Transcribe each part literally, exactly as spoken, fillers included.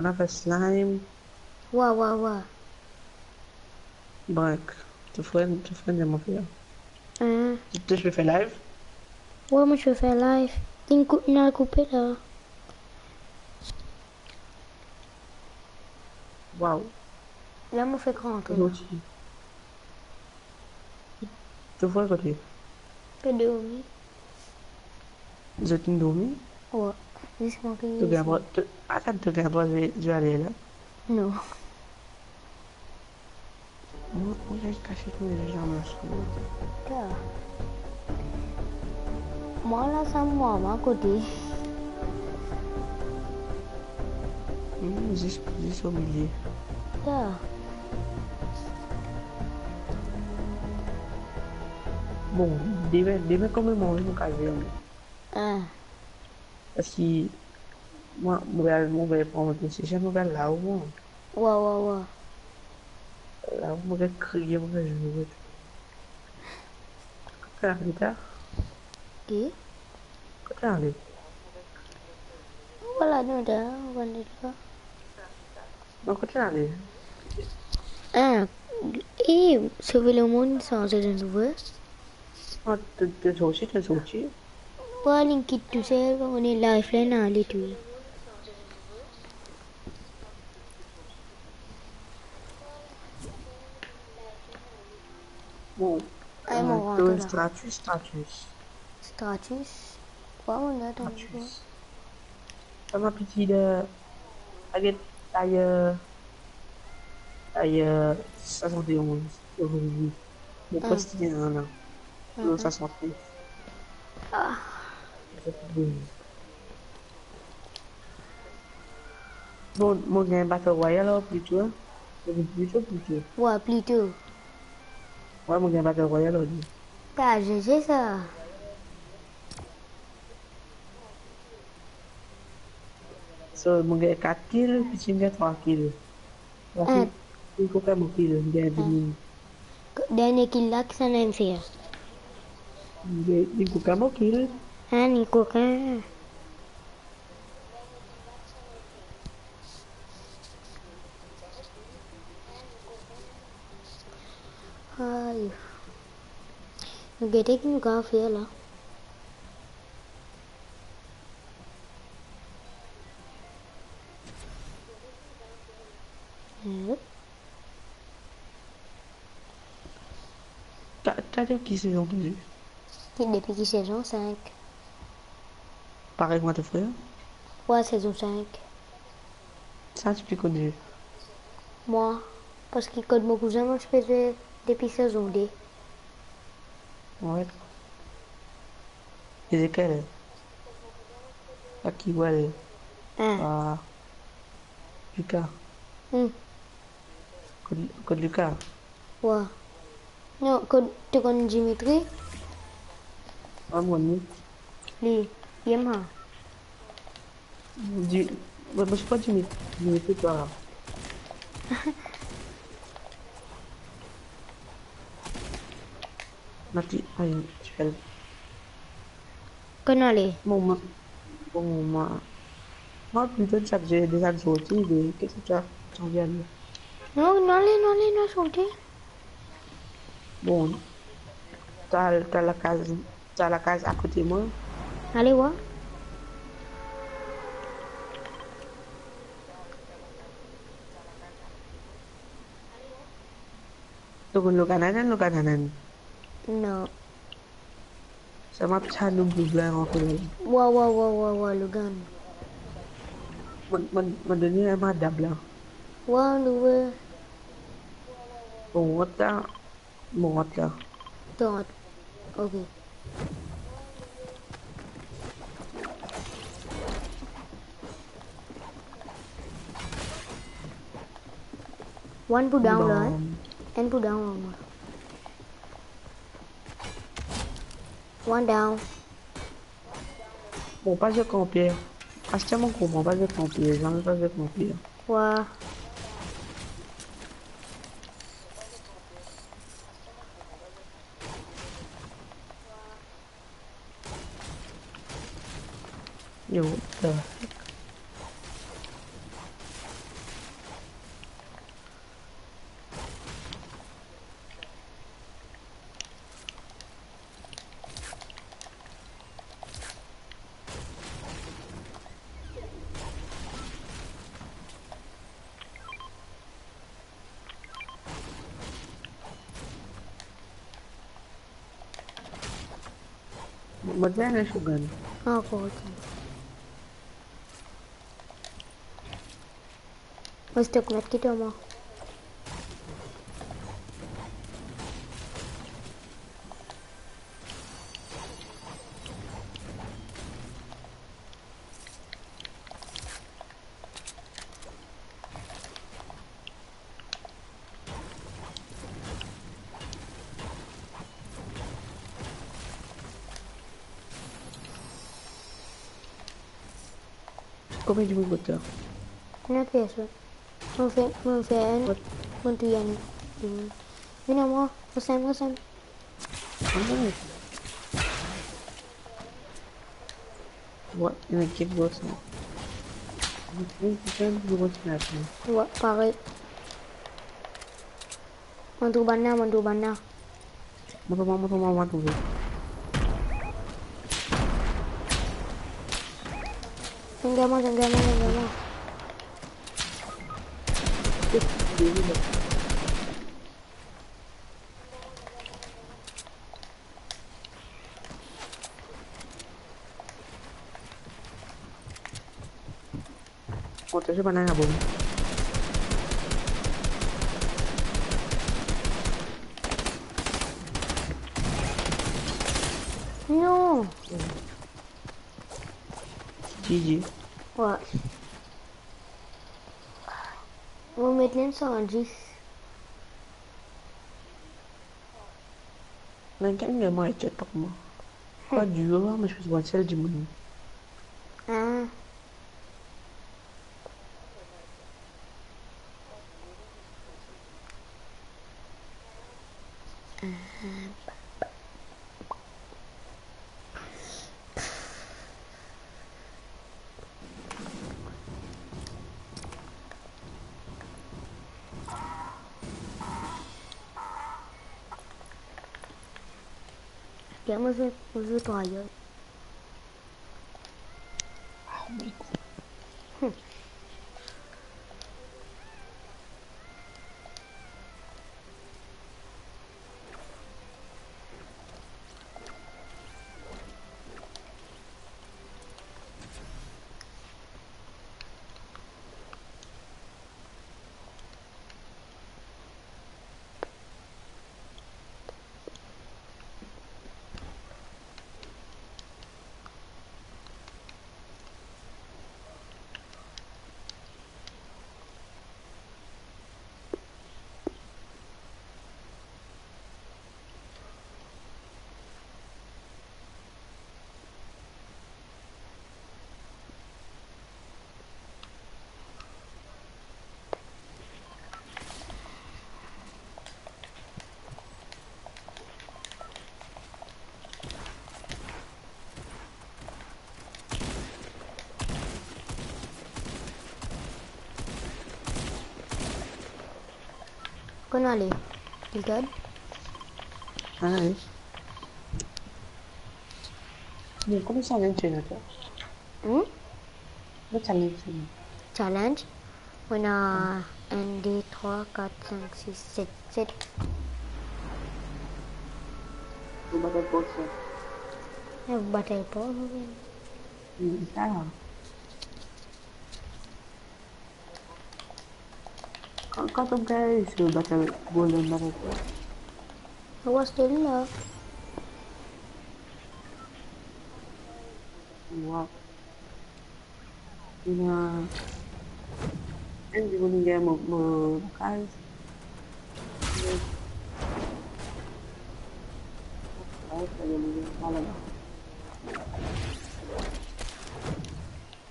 Lava slime. Wa, wa, wa. Bank. To frenn, to frenn, mo fer. Hein? To, to, to pe fer live? Wa, mo ti pe fer live. Linn kou-, linn al koupe la. Waw. La, mo fer gran antre la. Zordi. To fer kote? Pe dormi. Zot inn dormi? Wa, zis mwa ki... To gagn dwa, to, atann, to gagn dwa zwe, zwe ale la? Non. Mo, mo gagn kasiet mo deza mars. Ya. Mwa la, sa mwa, mwa kote? Hmm, zis, zis omilie. Ya. Bon, demin, demin kouma mo, mo kapav zwe? Ah. Parski mwa, mo pe al, mo pe al pran mo PlayStation, mo pe al lao, mwa. Wa, wa, wa. Lao, mo pe kriye, mo pe zwe. Kot to ale ta? Ki? Kot to ale? Mo pa la dan ta, mo pa la dan ta. Non, kot to ale? Ah, e, Sauver le Monde, sa, sa, sa, sa, sa. Ah, to, to sorti, to sorti? Wa, linn kit tousel, mo live la inn ale tou. Bon, ay, euh, mo rant to la. Stratus, Stratus. Stratus? Wa, mo la, atann. Stratus. Sa mo piti de, aget, tayer, tayer swasant e onz, zordi. Mo... Ah. Poste enn an la. Non, mhm. Swasant e onz. Ah. Bon, mo gagn Battle Royale, alor, plito, hein? Plito, plito. Wa, plito. Wa, mo gagn Battle Royale, alor, li. Ta GG sa. So, mo gagn kat kill, piti gagn trwa kill. Parski, ah, linn kokin mo kill, mo gagn, ah, diminie. Dernie kill la, kisannla inn fer? Linn kokin mo kill. Ah, linn kokin. Ay. Nou gete ki nou kapav fer la. Yep. Ta, ta depi ki sezon ki zwe? Depi ki sezon sink. Parey kouma to frer? Wa, sezon sink. Sa to pli kone? Mwa, parski kot mo kouzin, mo ti pe zwe depi sezon de. Wi. E lekel? Sa ki wel? Ah. Ah. Lucas. Hmm. Kot, kot Lucas? Wa. Non, kot, to konn Dimitri? Ah, mo konn li. Li, li ema. Di-, mo, mo ti konn Dimitri, Dimitri, twa. Mati, ay, ti fel. Kot nou ale? Bon, mwa, bon, mwa, mwa plito sa ki zot deza sorti, me ki sa to anvi ale? Non, nou ale, nou ale, nou sorti. Bon, to al, to al lakaz, to al lakaz akote mwa. Ale, wa. To konn Logan Island, Logan Island? Non. Sa mo pena bouz la ankor. Wa, wa, wa, wa, wa, Logan. Mo, mo, mo donn li enn dab la. Wa, nou we. Bon, rant la, mo rant la. To rant. Ok. One pou down la, hein? Bon. Enn pou down, one. One down. Bon, pa zwe kanpe. Aster mo konpran, pa zwe kanpe, zame pa zwe kanpe. Wa. Yo, what the heck? Mo dir ena shotgun. Ah, ok, ok. Mo stok met ki to mwa. Konbien dimoun kot la? Ena personn. Mo fer, mo fer enn, mo touy enn. Vinn ar mwa, mo sem, mo sem. Wi, ena ki boss la. Wi, parey. Mo trouv bann la, mo trouv bann la. Mo trouv, mo trouv, mo trouv. Zingama, zingama, zingama. Proteje bann la, bon. Non. G G. Wi. Mo met li san dis. Ena enn gagner mwa, inkiet pa kouma. Kwa, duo, me je pense one sel dimoun. Ah. Gard, mo zwe, mo zwe trwa. Ah, my God. Kone ale? Li gard? Ah, wi. Bon, kouma sa, ena challenge la? Hmm? Kouma challenge la? Challenge? Mo ena enn, de, trwa, kat, sink, sis, set, set. Ou bat ankor sa? Eh, ou bat ankor, wi. Hmm, sa la. Kan, kan to gagn so battle, golden battle pass? Awa, still la. Wow. Ena enn dimoun gagn mo, mo kaz. Awa, sa gagn mo kaz laba.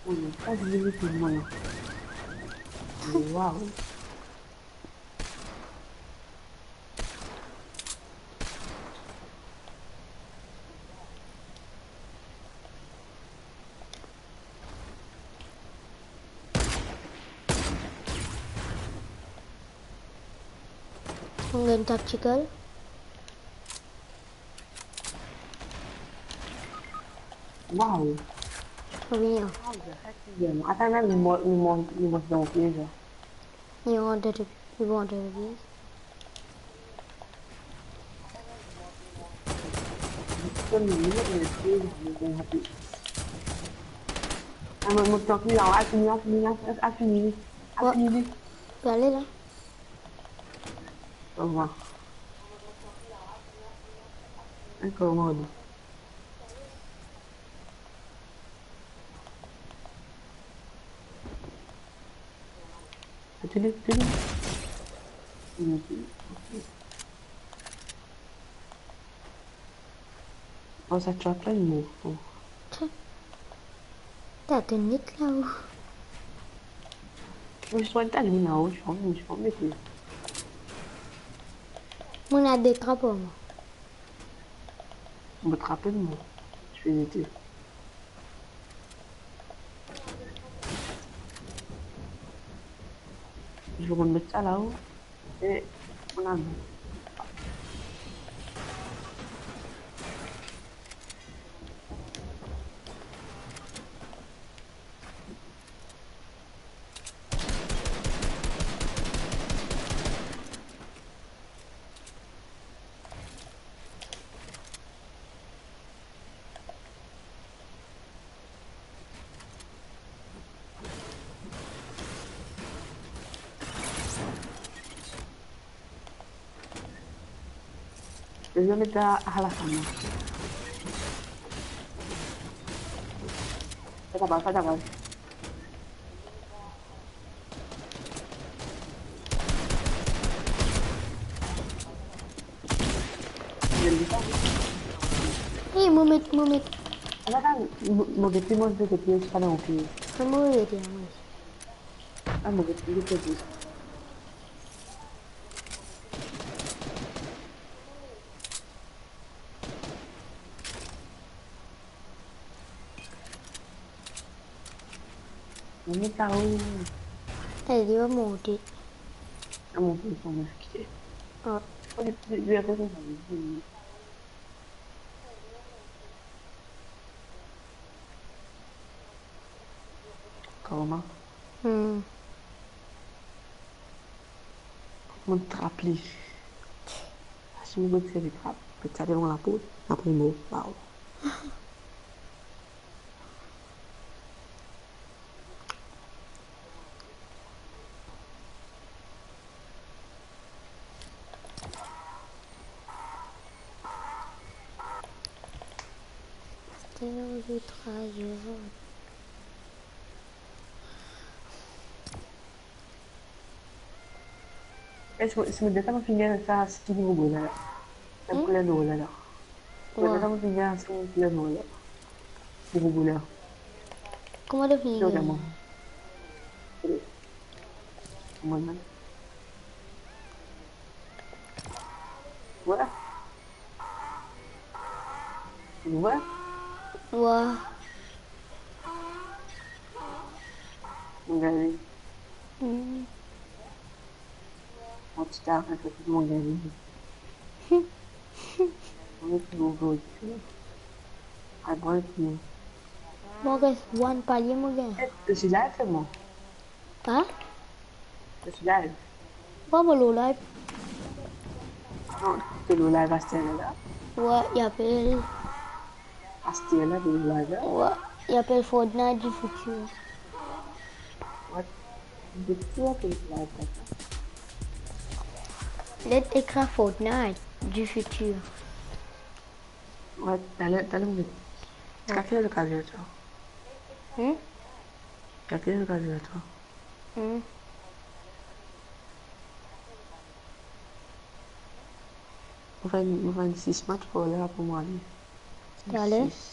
Wi, sa vini pou mwa. Wow. Mo gagn tactical. Wow. Revini. Wow, sa ki bien. Atann, la, li mor, li mor, li mor dan piez la. Li rant dan, li rant dan piez. Konn li, li, li, li, li, li, li. Ah, mo, mo tank li la, al fini, al fini, al, al fini li, al fini li. Pe ale la. Kouma? Kouma li? Atele, atele. Oh, sa trap la, li mor. Oh. Tiens. T'as ton net là-haut. Mo ti trouv enn talon lao, mo ti anvi, mo ti anvi met li. Mo ena de trap, mwa. Mo trap enn, mwa. Ti fini te. Mo ti met sa lao. E, mon ami. Deziem eta a la fin. Sa travay, sa travay. Eh, mo met, mo met. Ala, mo, mo gete, mo gete, ti pa dan oki. Mo gete, mo gete. Ah, mo gete, mo gete. Mo met la-o. Eh, li va monte. Ah, monte, mo kite. Ah. Oh, li, li, li apel konsa, li. Kouma? Hmm. Mo trap li. Si mo met li trap, met sa devan laport, apre mo, waw. Still the treasure. Eh, si mo, si mo desann mo finger sa, si mo bobo la. Sa, hmm? Kouler dwol la. Mo, wa, desann mo finger, si mo kouler dwol la. Si mo bobo la. Kouma to finger? Kouma la? Wa. Ou wa? Wa. Mo gagn. Hmm. Mo ti ta, mo gagn. Mo gagn. Mo gagn. Mo gagn one palye, mo gagn. Eh, to ti la selman? Hein? To ti live? Wa, mo lor live. Non, to lor live aster la? Wa, li apel. Aster la, to lor live la? Wa, li apel Fortnite du futur. What? Li apel Fortnite du futur. Wa, taler, taler, mo vinn. Wa. Ki ler to kav vinn, twa? Hmm? Ki ler to kav vinn, twa? Hmm. Mo fer, mo fer enn sis match pou la, pou mo ale. To ale? Sis.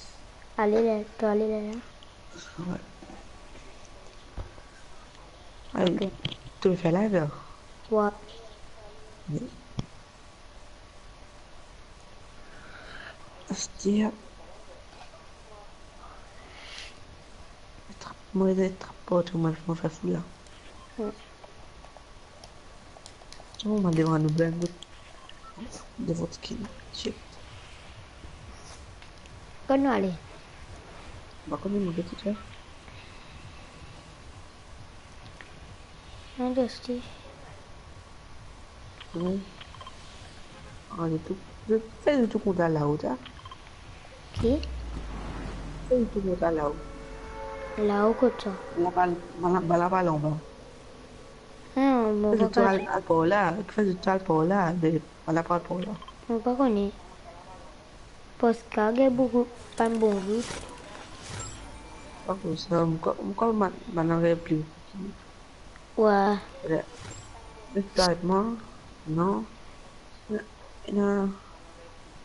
Ale la, to ale la, la. Wa. Ay, ok. To fer live la? Wa. Wi. Aster. Trap, mo, trap partou, mo, mo fer fou la. Hmm. Oh, mo devan nou beng bout. Devan skin. Shit. Kot nou ale? Mo pa kone, mo gete sa. Non, Justy. Non. Ah, li tou, li fer li tou kontan la-o, sa. Ki? Ki tou kot la, lao? Lao kot sa? Bala pa, bala, bala pa lanba. Non, mo pa... Kifer zot al par la, kifer zot al par la, be, bala pa al par la. Mo pa kone. Paski gagn boukou, pa bon vi. Pa pou sa, mo krwar, mo krwar bann, bann rev pli. Wa. Excitement, non? Ena, ena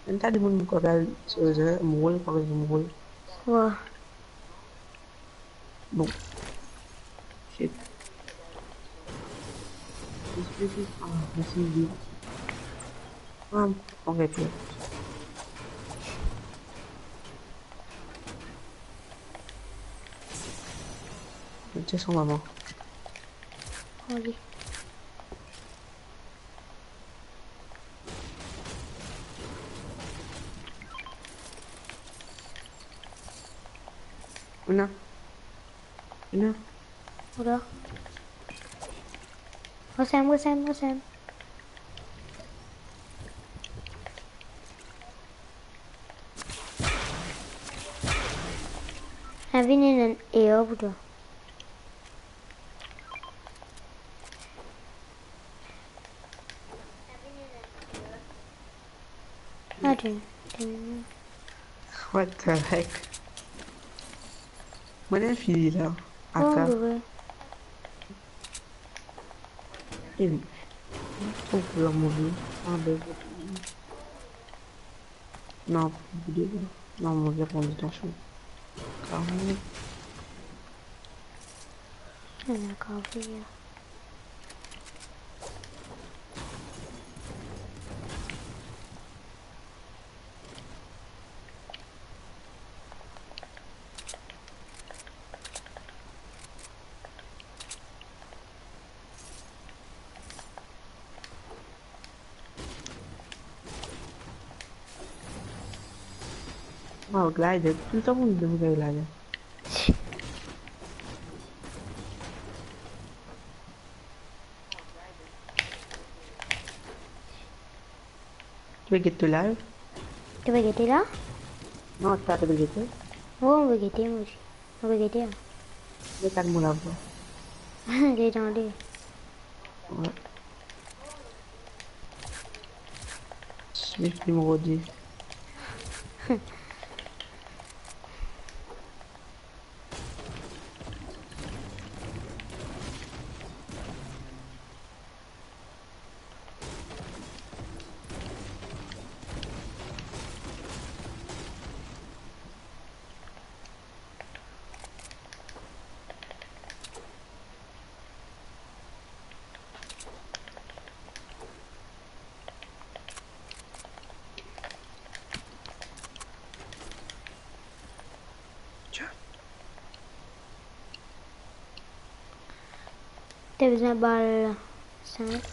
enn ta dimoun mo krwar al soze, mo rol, pa mo rol. Wa. Bon. Shit. Explique. Ah, merci bien. Ah, on répète. Tiens son maman. Allez. Ena. Ena. Ola. Mo sem, mo sem, mo sem. Ena vinn enn ar pou twa. Atann, atann. What the heck? Mo ena fini la. Oh, aka. Wi. Eh, trouv la mo vi. Ah, ben, non, non, mo vi pran ditan. Karan. Ena karan. Wow, glider. Toultan mo vinn glider. To pe gete to live? To pe gete la? Non, twa to pe gete? Oh, mo pe gete, mo osi. Mo pe gete, an. Met mo lavwa. Gete ande. Wi. Smith numéro deux. To bizin bal sinp?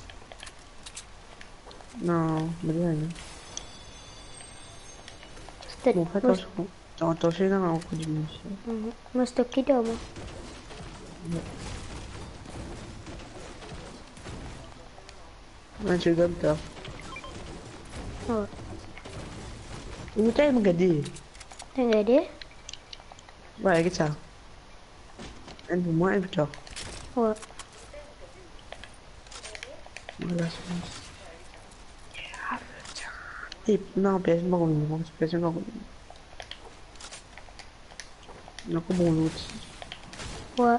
Non, bizin. Stok. Bon, pa attention. Attention, ena ankor dimoun isi. Mhm. Mo stok ki to, mo. Non. Mwa, to gagn ta. Oh. Ou ta gagn gade. To gagn gade? Wi, get sa. Enn pou mwa, enn pou twa. Wi. Wi, la, se bon. E non, personn pa konn, personn pa konn. Non, kouma nou ti. Wi.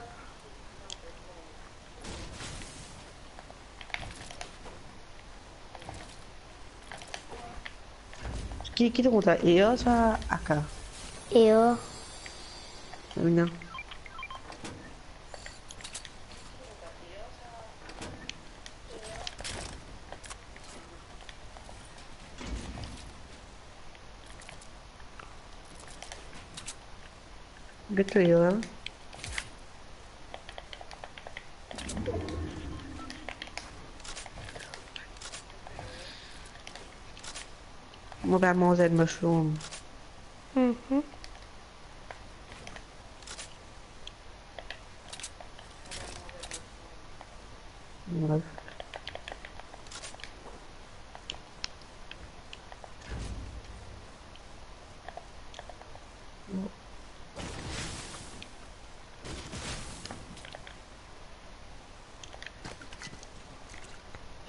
Ki, ki to kontan, A R sa, A K? A R. Amina. Get to you. Mo pe manz enn mushroom. Mhm. Wi.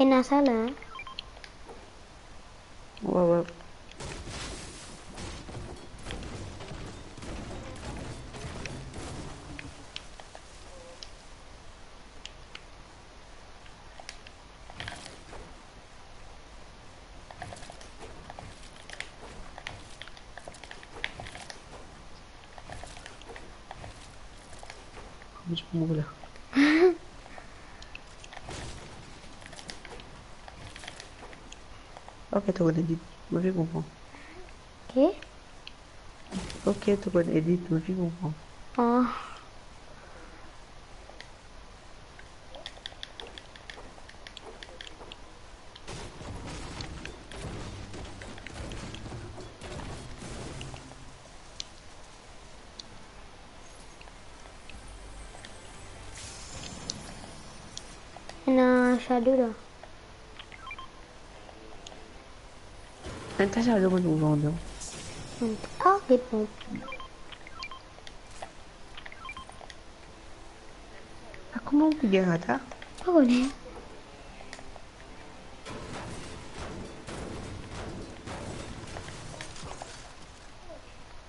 Ena sa la, hein? Ouais, ouais. Kouma ti pou mouv la? Ok, to konn edit, mo finn konpran. Ki? Ok, to konn edit, mo finn konpran. Ah. Ena shadow la. Enn ta shadow mo trouve andan. Ah, get ponp. Ah, kouma ou pe gagn sa? Pa kone.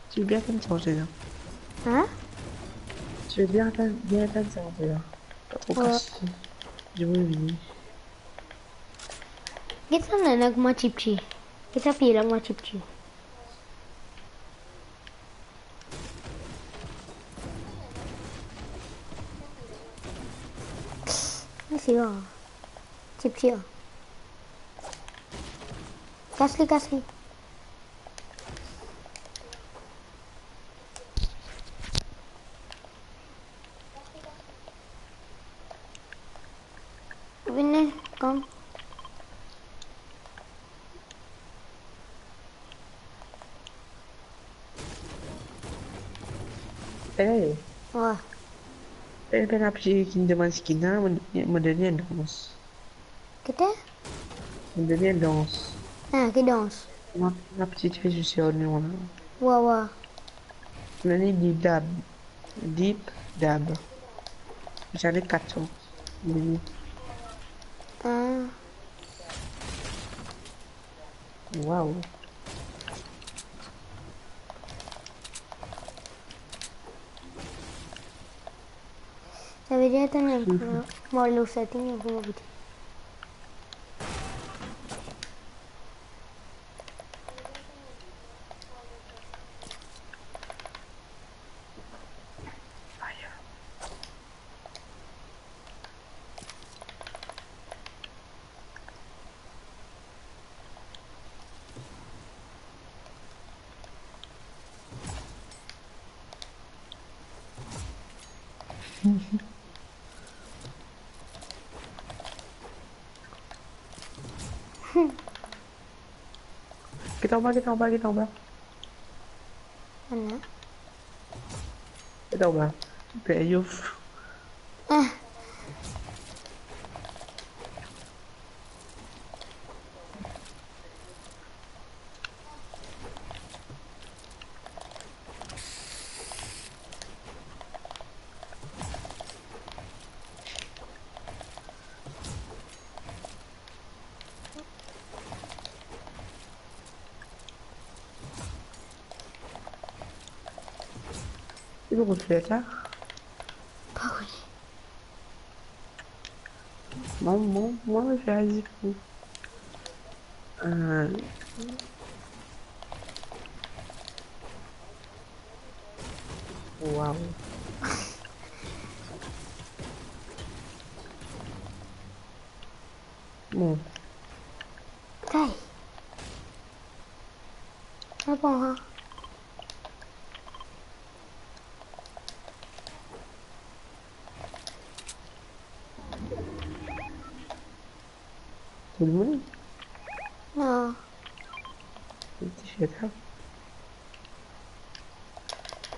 Ti pe bien atann sanze la. Hein? Ti pe bien atann, bien atann sanze la. Pa tro kas. Dimoun vini. Get sa la, kouma ti piti. Get sa pie la, kouma ti piti. Mesi, wa. Ti piti, wa. Kas li, kas li. Vini, kom. Hey. Wa. Hey, pena piti ki demann skin la, mo, mo donn li enn dans. Kite? Mo donn li enn dans. Ah, ki dans? Mo, mo piti ti pe zis ar nou la. Wa, wa. Mo donn li dib dab. Dib dab. Zane kat san. Mo donn li. Ah. Waw. Savedir, atann, mo al lor setting, mo vini. Get anba, get anba, get anba. Mana? Get anba. Pe youf. Ah. Ki pou fer sa? Pa kone. Mama, mama, fer zis pou. Euh. Waw. Bon. Kay. Sa bon, hein? Tou dimoun? Non. Li ti fer sa.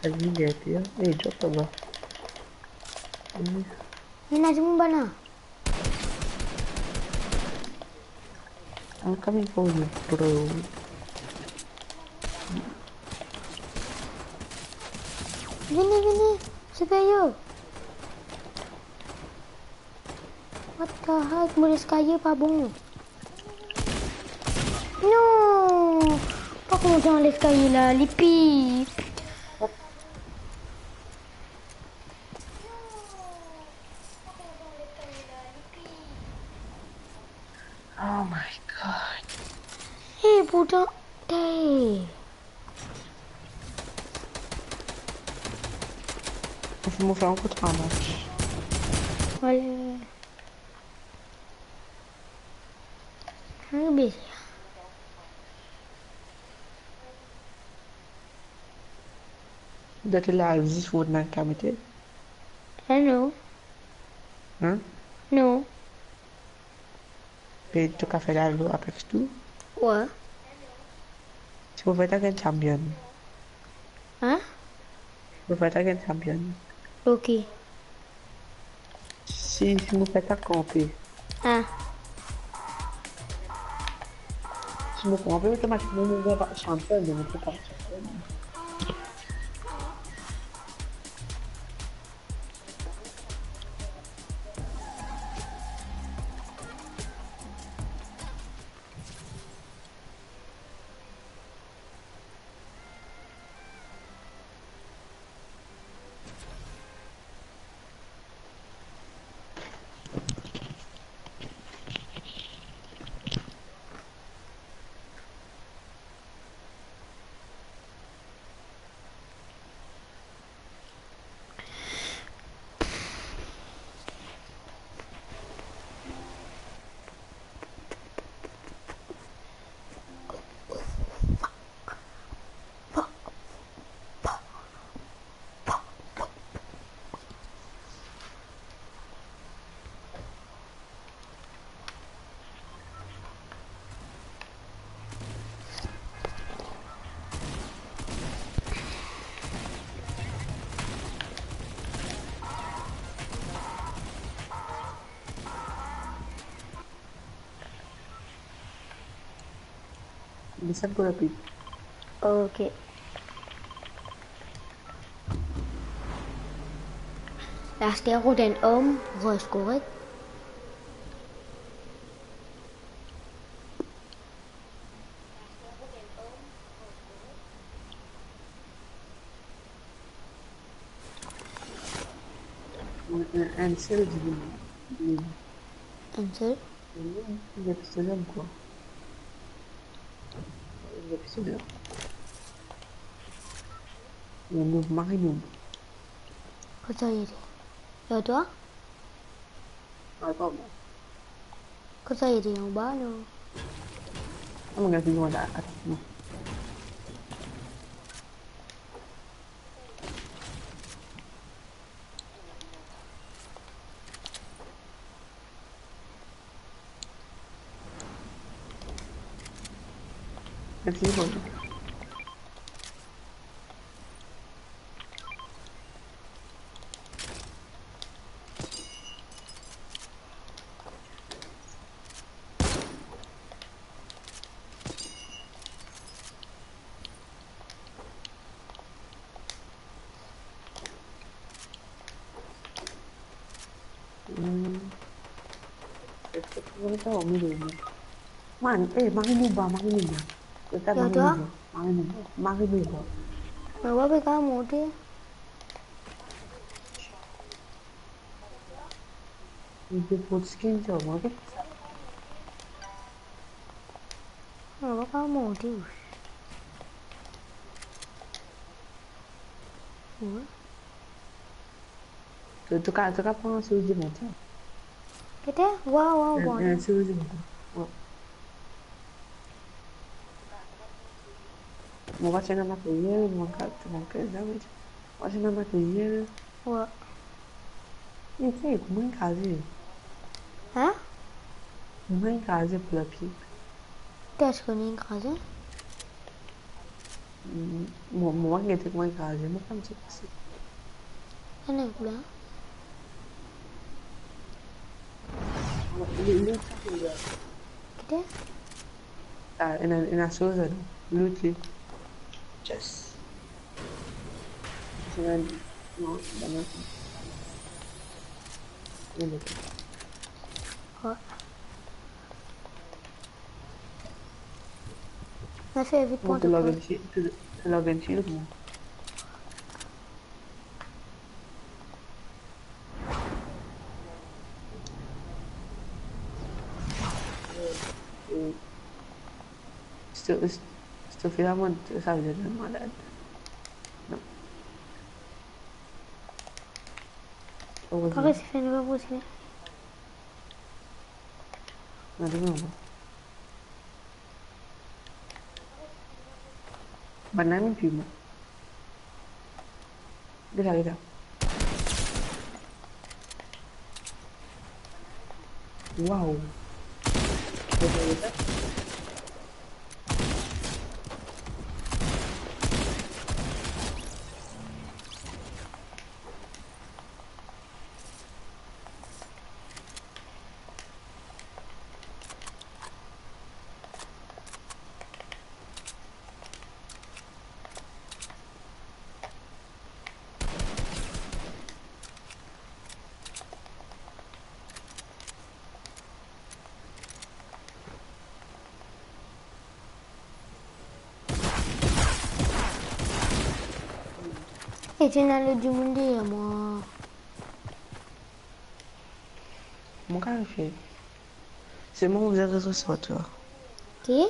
Avi, li ape, hein? Eh, drop laba. Hmm. Ena dimoun bann la. I'm coming for you, bro. Vini, vini, Super Yo. What the heck, mo leskaye pa bon. Non! Pa kontan leskaye la, li pip. Oh my God. Hey, pourtan, hey. Mo fer ankor trwa match. Ale. Arive. Date la, zis Fortnite ka mete? Ah non. Hein? Non. Pe to ka fer lalwa Apex tou? Wi. Si mo fer ta gagn champion. Hein? Mo fer ta gagn champion. Ok. Si, si mo fer ta kanpe. Ah. Si mo kanpe, otomatikman mo gagn champion, mo pe pa champion. Desann pou lapli. Ok. Aster kot enn om, res korek. Enn, enn, enn sel dimoun. Enn sel? Wi, li pistole ankor. Li pistole. Li nou mari nou. Kot sa li ete? Lor twa? Atann, bon. Kot sa li ete, anba, non? Ah, mo gagn vinn la, atann, non. Merci beaucoup. Hmm. Eski pou mwa dormi, dormi? Man, eh, mari nou ba, mari nou ba. Mari nou ba, mari nou ba, mari nou ba. Mo pa pe kav monte. Li pe port skin sa, mwa, get sa. Mo pa kav monte, wi. Wi. To, to ka, to ka pran sou divan sa. Kete? Wa, wa, wa. Eh, eh, sou divan sa. Wa. Mo pa ti ena materyel, mo ka, mo ka, mo pa ti ena materyel. Wa. Ete, kouma li kraze? Hein? Kouma li kraze pou lapie? Ki sa ki kraze? Mm, mo, mo pa gete kouma li kraze, mo pa ti pase. Ena la. Li, li, li, li. Kete? Ah, ena, ena soz la, loot li. Yes. Ena, non, ena. Ena. Ouais. Mwa, se vit. Bon, pran to log in shi-, to, to log in shield, mwa. Euh, euh, sto-, sto-, stofe la, mwa, sa ve dir malad. Non. Erezman. Pare, se fini, pa pou fini. Gade mwa. Bann la mem pi bon. Gete la, gete la. Wow. E ti ena lot dimoun deryer mwa. Mo kapav fer. Selman mo bizin res ar twa. Ki?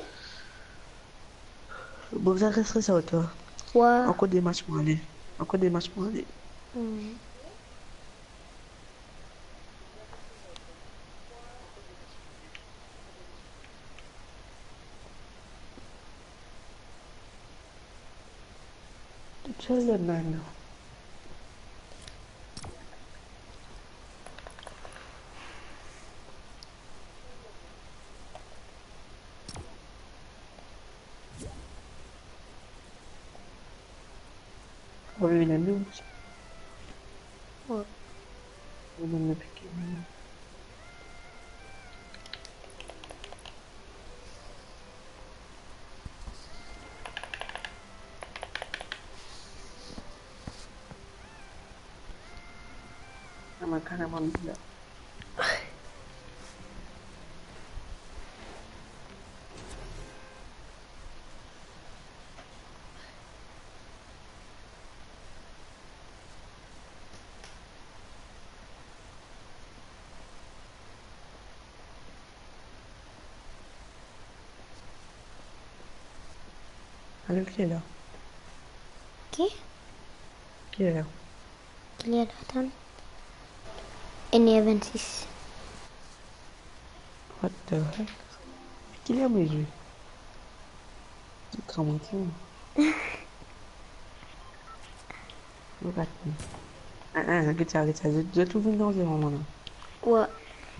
Mo bizin res ar twa. Wa. Ankor de match pou ale. Ankor de match pou ale. Hmm. Tousel dan bann la. Wi, wi, ena nou. Wi. Wi, nou pike. Ama karaman la. Alor, ki ler la? Ki? Ki ler la? Ki ler la, atann? Enn er vennsis. What the heck? Ki ler mo zwe? Gran manti. Mo rat li. Ah, ah, get sa, get sa. Zot, zot tou vinn dan zeron mwa la. Wi.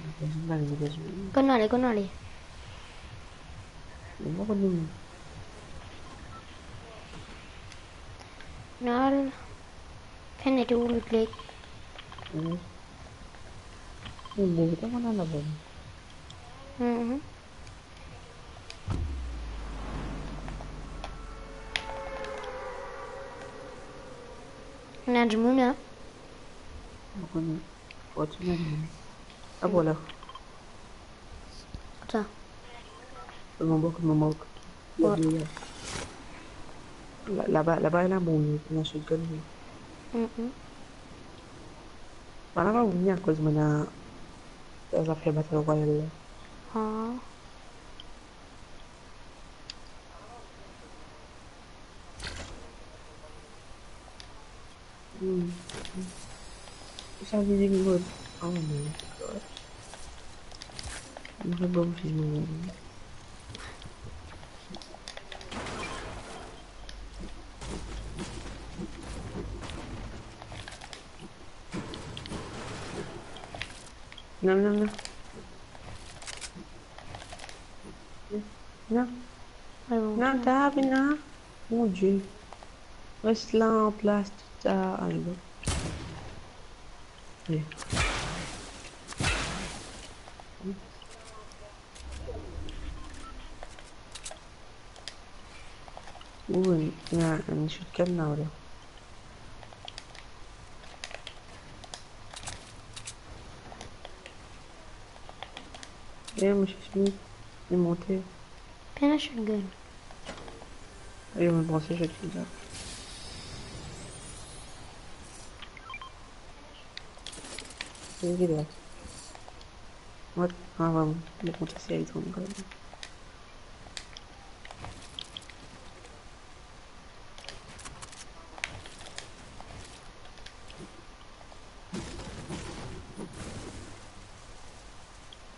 Zot vinn dan zeron. Kot nou ale, kot nou ale? Mo pa konn. Nou al finn ete ou loot lake. Hmm. Bon, bon, kouma nou al laba? Mhm. Ena dimoun, hein? Mo kone. Kot ena dimoun? Ah, vwala. Sa. Mo mank, mo mank. Wi. La, laba, laba, ena bon, ena shotgun, wi. Mhm. Bann la pa vini akoz bann la, sa zafer Battle Royale la. Ah. Hmm. Sa vini mod. Oh my God. Mo pa bon film. Non, non, non. Non. Ah bon, non, ok. T'as vu, non? Mon Dieu. Res la an plas, tou sa, ale. Ale. Ou, ena enn shotgun la, ale. E, mo cherche, li monte. Pena shotgun. Ayo, mo panse shotgun la. Li la. What? Ah, bon, mo kontan si li tonbe kan mem.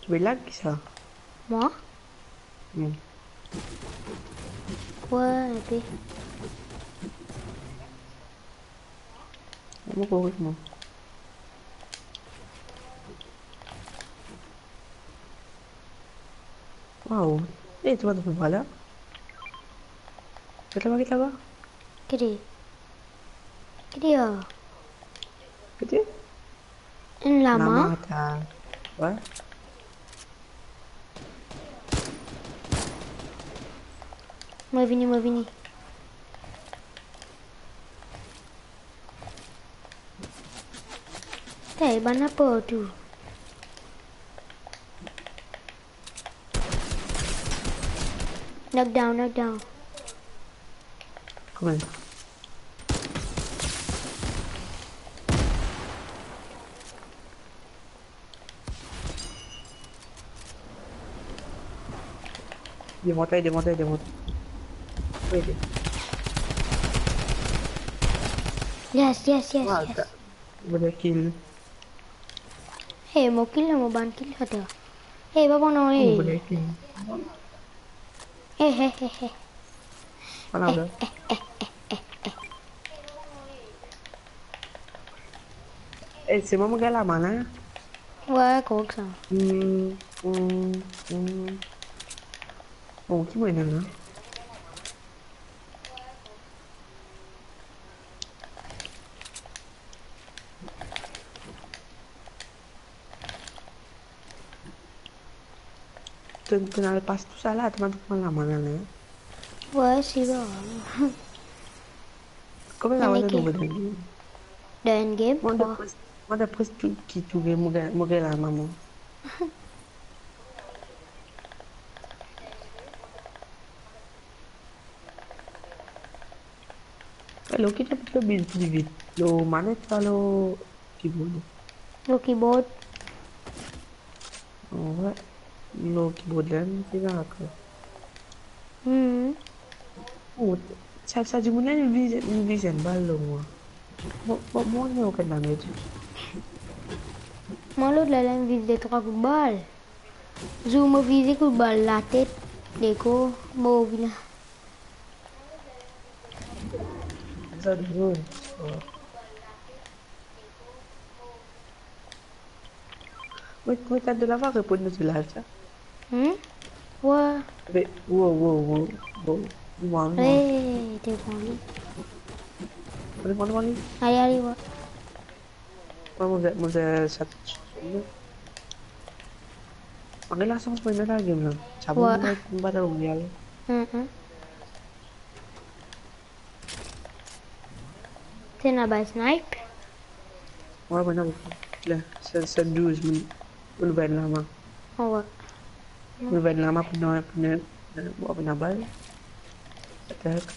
Be lag ki sa? Mwa? Hmm. Kwa, ape? Mo korik, mwa. Waw. E, to pa trouv la? Get laba, get laba. Kete? Kete, ah? Kete? Enn lama. Lama, ta. Wi. Mo vini, mo vini. Hey, bann la partou. Knock down, knock down. Kouma? Demonte, demonte, demonte. Wi, wi. Yes, yes, yes, yes. Mo kill. Hey, mo kill, mo bann kill sa ta. Hey, pa pran non, hey. Mo kill. Hey, hey, hey, hey. Ala, ala. Eh, selman mo gagn lama la. Wi, korik sa. Hmm, hmm, hmm. Bon, ki mo ena la? To, to al pas tou sa la, to pa trouv lama la, non? Wi, si la. Konbien lama to trouve dan game? Dan game, mo, trwa. Dapre, mo, dapre tou ki trouve, mo gagn, mo gagn lama, mwa. Alor, ki to pli vit, pli vit? Lor manet ouswa lor keyboard? Lor keyboard. Wi, lor keyboard la, mo pe dakor. Hmm. Oh, sa, sa dimoun la, inn viz, inn viz enn bal lor mwa. Mo, mo, mo, mo, okenn damage. Mwa, lot la, inn viz de trwa kout bal. Zour mo vize kout bal latet, lekor, mo vinn. Sa drol. Wait, wait, la de la va reponn nou sou live sa. Hmm? Wa. Wait, wo, wo, wo, wo. Mwa, mwa. Hey, te pran li. Pran li, pran li, pran li. Ale, ale, wa. Mwa, mo, mo, sa. Manke lasans pou ena la game la. Sa bon, wa. Mo, mo pa ta oublie ale. Hmm, hmm. Ti ena bann snipe? Wa, bann la, se, se douz moun. Pou nou bann lama. Wa. Pou nou bann lama, pou nou, pou nou, pou nou bal. Atak.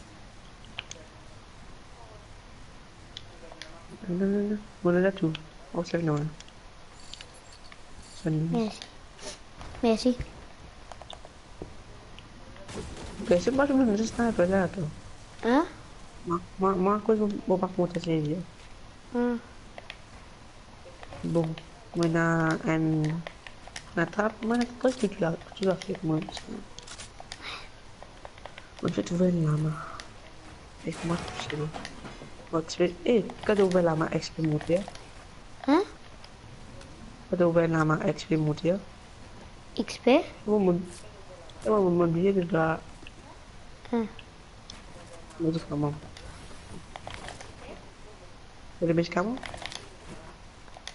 Non, non, non. Mo la tou. Oh, sa non. Mersi. Mersi. Mersi, mwa, mo zis sniper la, atann. Hein? Mwa, mwa, mwa, akoz mo, mo pa kontan sezi. Hmm. Bon, mo ena enn, enn trap, mo ena preske tou la, tou la fek mwa. Mo fek trouv enn lama. Ek mwa tousel. Mo X P, eh, kan to trouv enn lama, X P monte, hein? Hein? Kan to trouv enn lama, X P monte, hein? X P? Bon, mo, mo, mo, mo bliye de la. Hein. Mo dir kouma. Ou le medikaman?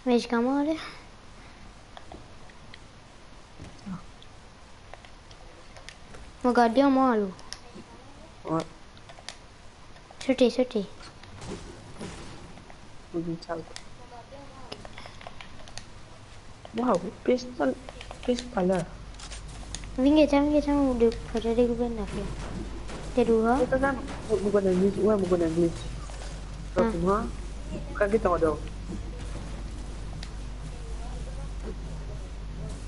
Medikaman, ale. Mo gard deryer mwa, alor. Wi. Sote, sote. Waw, pistol, pistol la. Vinn get sa, vinn get sa, mo de, fode dekoup enn zafer. T'es droit. Atann, atann, mo, mo konn English, wi, mo konn English. Ah. Donk, mwa, kan ki tann dan.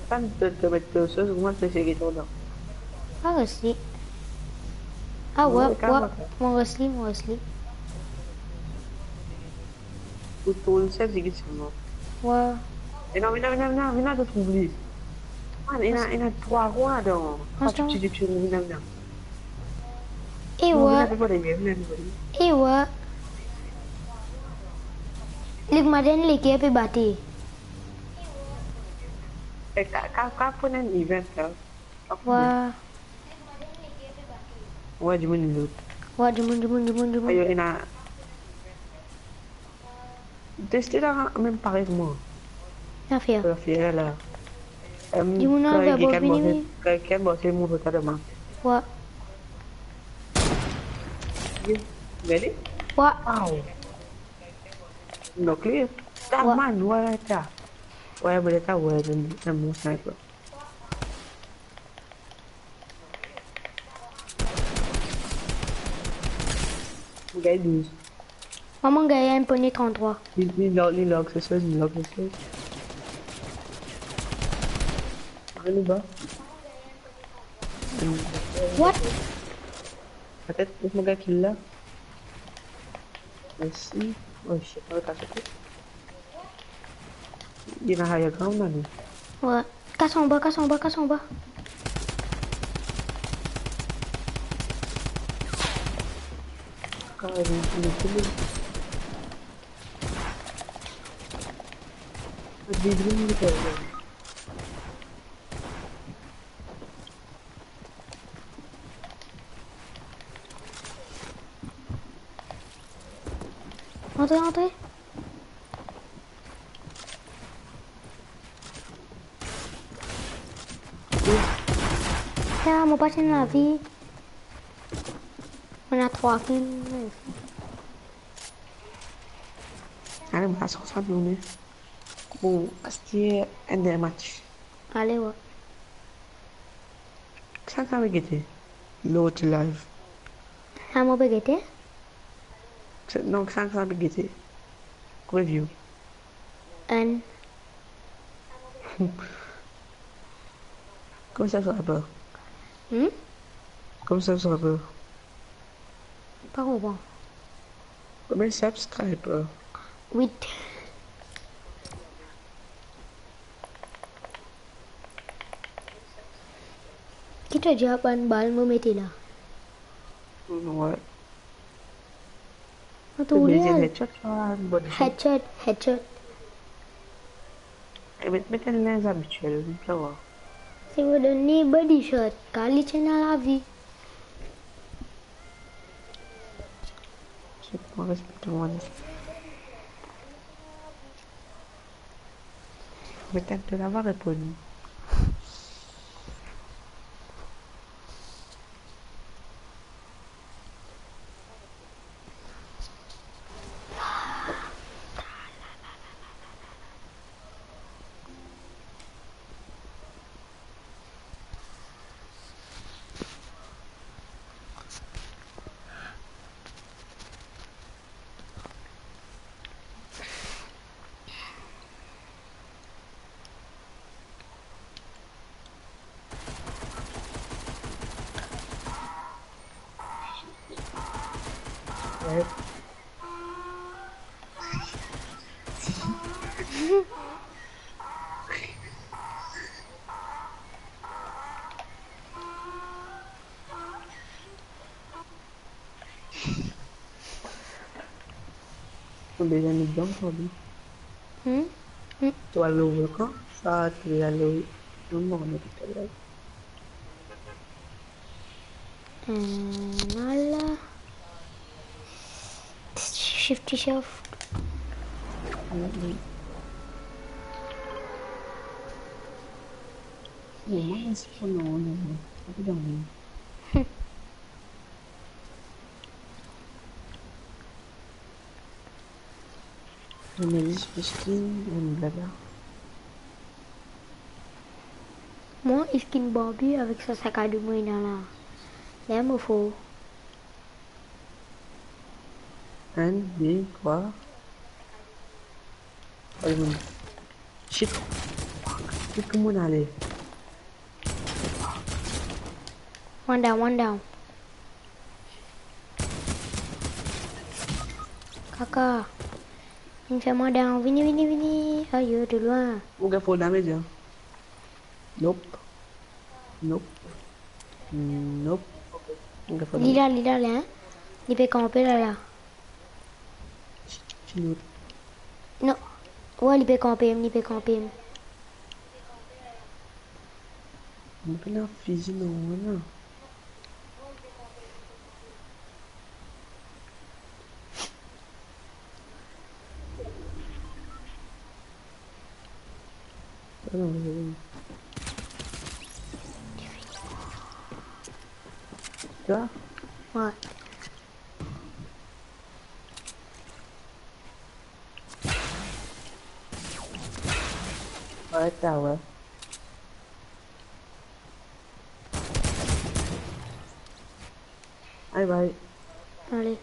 Atann, to, to met to sos, mwa, se, se ki tann dan. Ah, res li. Ah, wi, wi, wi, mo res li, mo res li. Ou tourn sel, se ki tann dan. Wi. Vinn la, vinn la, vinn la, vinn la, vinn la, to trouv li. Man, ena, ena trwa rwa ladan. Trwa tipti, tipti, vinn la, vinn la. E wi. E wi. Lik maden, leker pe bate. E ka, ka, ka pran enn event la. Wi. Wi, dimoun lot. Wi, dimoun, dimoun, dimoun, dimoun. Ayo, ena Teste la, mem parey ek mwa. Zafer. Zafer la. Em, dimoun kan ena ki vinn, kan, kan, bon, se mon retard, man. Wi. Gade. Wi. Aw. Nokle. Ta man, wi, ta. Wi, wi, ta, wi, dan, dan mon sniper. Gagn douz. Mwa, mo gagn enn pone tranntrwa. Li, li lag, li lag, se sa, li lag, se sa. Ayo, li ba. What? Petet, mo gagn kill la. Mersi. Oh, shit, mo kas kote. Li ena high ground la, li. Wi. Kas anba, kas anba, kas anba. Ah, li, li, li, li. Antre, antre. Ah, mo pa ti ena lavi. Mo ena trwa kill. Ale, mo al sort sa, nou. Bon, aster enn dernie match. Ale, wi. Kisannla pe gete lot live? Ah, mo pe gete. Ki, non, kisannla pe gete? Konbien view? Enn. Konbien subscriber? Hmm? Konbien subscriber? Pa konpran. Konbien subscriber? Wit. Ki to dir bann bal mo mete la? Wi. Mo trouv li al. Headshot, headshot. E met, met enn linz abitiel, sa va. Si mo donn li body shot, kan li ti ena lavi. Mo respekte mo. Met enn to laba reponn. Ou deza met dan sa, wi. Hmm? Hmm. To al lor volkan, sa, to al lor, non, non, non, to al. Euh, là, là. Shift, shift. Hmm, hmm. Bon, mwa, se pa non, non, non. Sa pe dan. Mo met zis skin, mo met blabla. Mwa, skin Barbie avek sa sakado mo ena la. Ler mo for. Enn, de, trwa. Shit. Shit, kouma ale? One down, one down. Kaka. Vinn fer mwa down. Vini, vini, vini. Ayo, to lwin. Ou gagn for damage, hein? Nope. Nope. Nope. Ou gagn for damage. Li la, li la, la, hein? Li pe kanpe la, la. Ti, ti lot. Non. Wi, li pe kanpe, li pe kanpe. Mo pena fizi, non, non. Ah non, non, non. Tu vois? Ouais. Ouais, ça, ouais. Bye bye. Allez.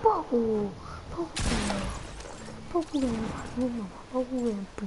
Poko, poko, poko, poko, poko.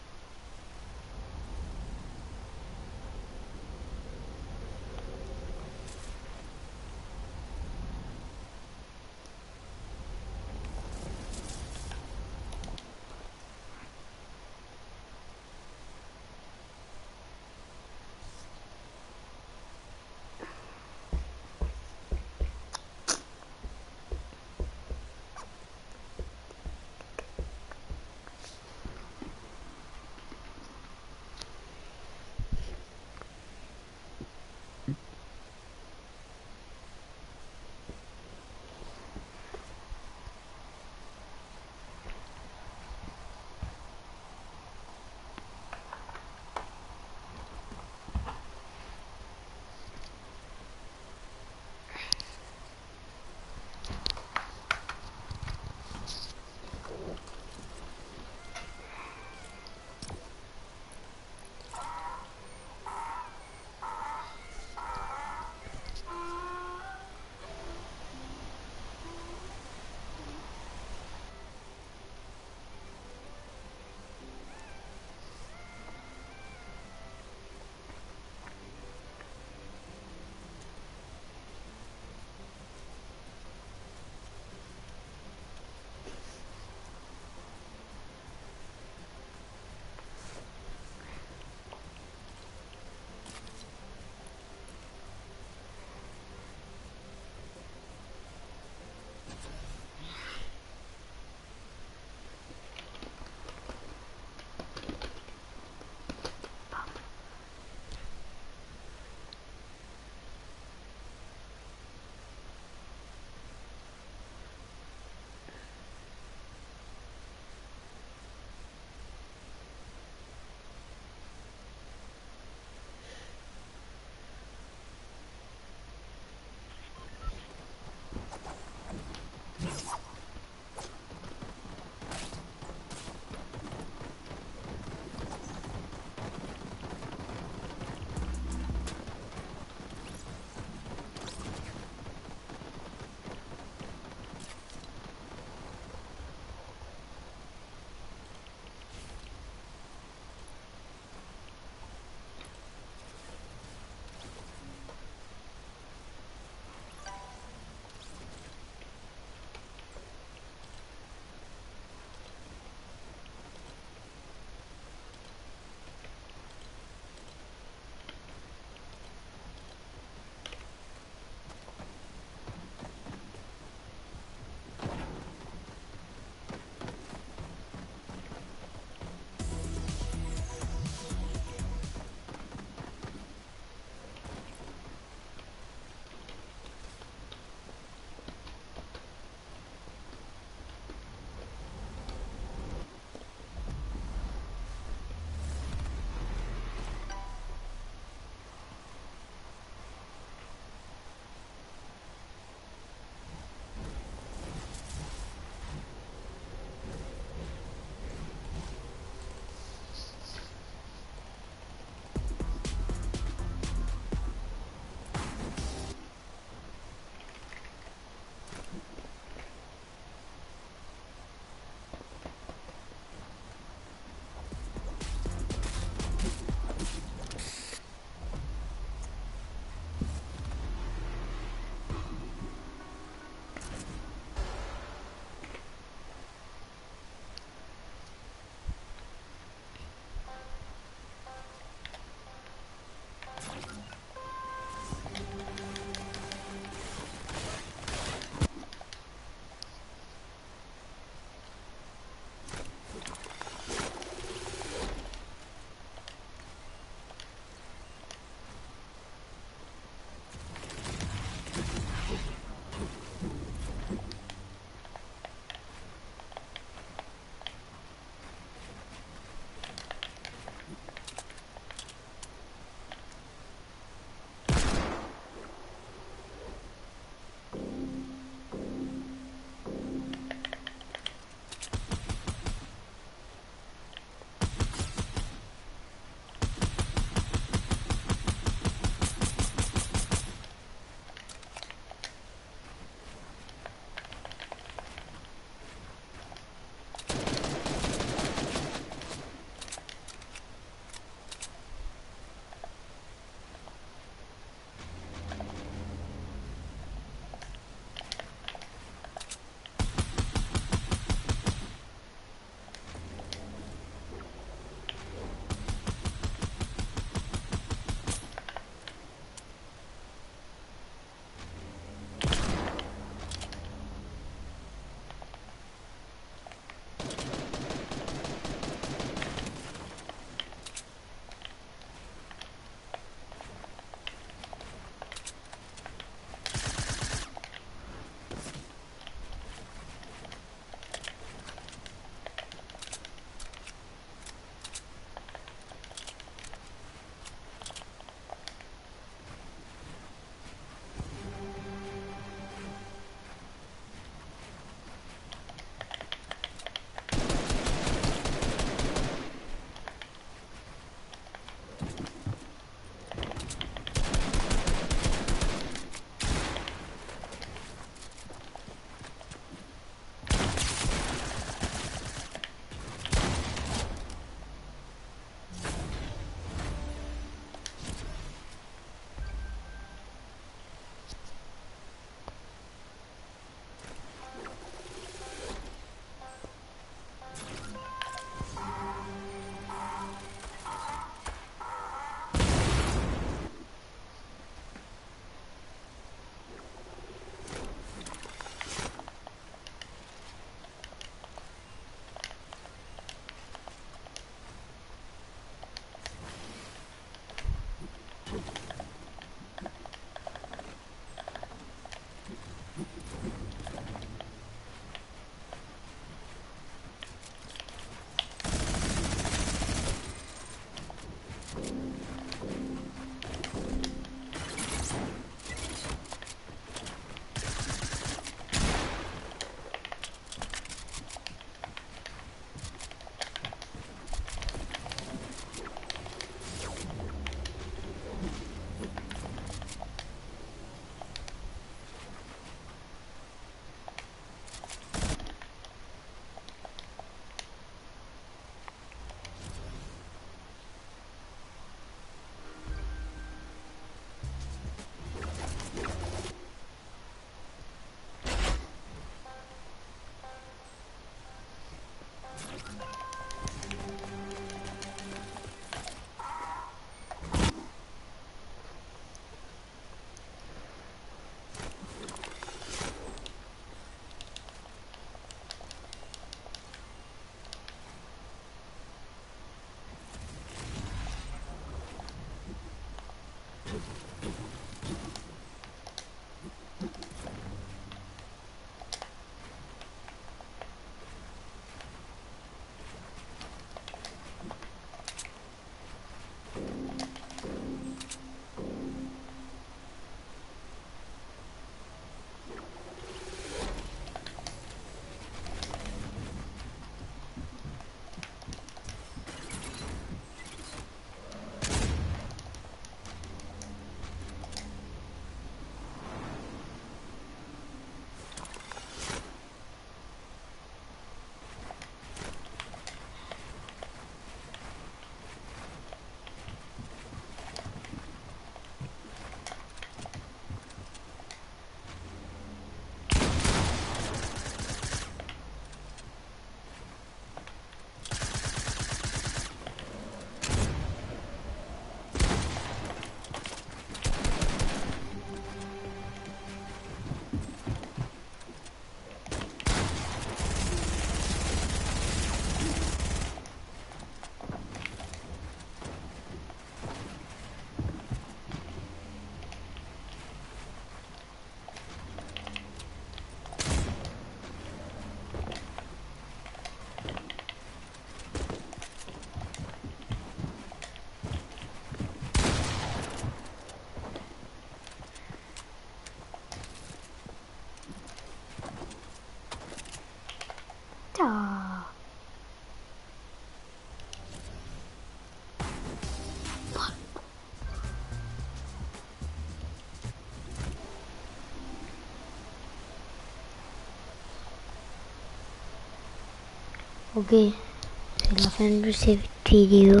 Ok, c'est la fin de cette vidéo.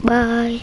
Bye.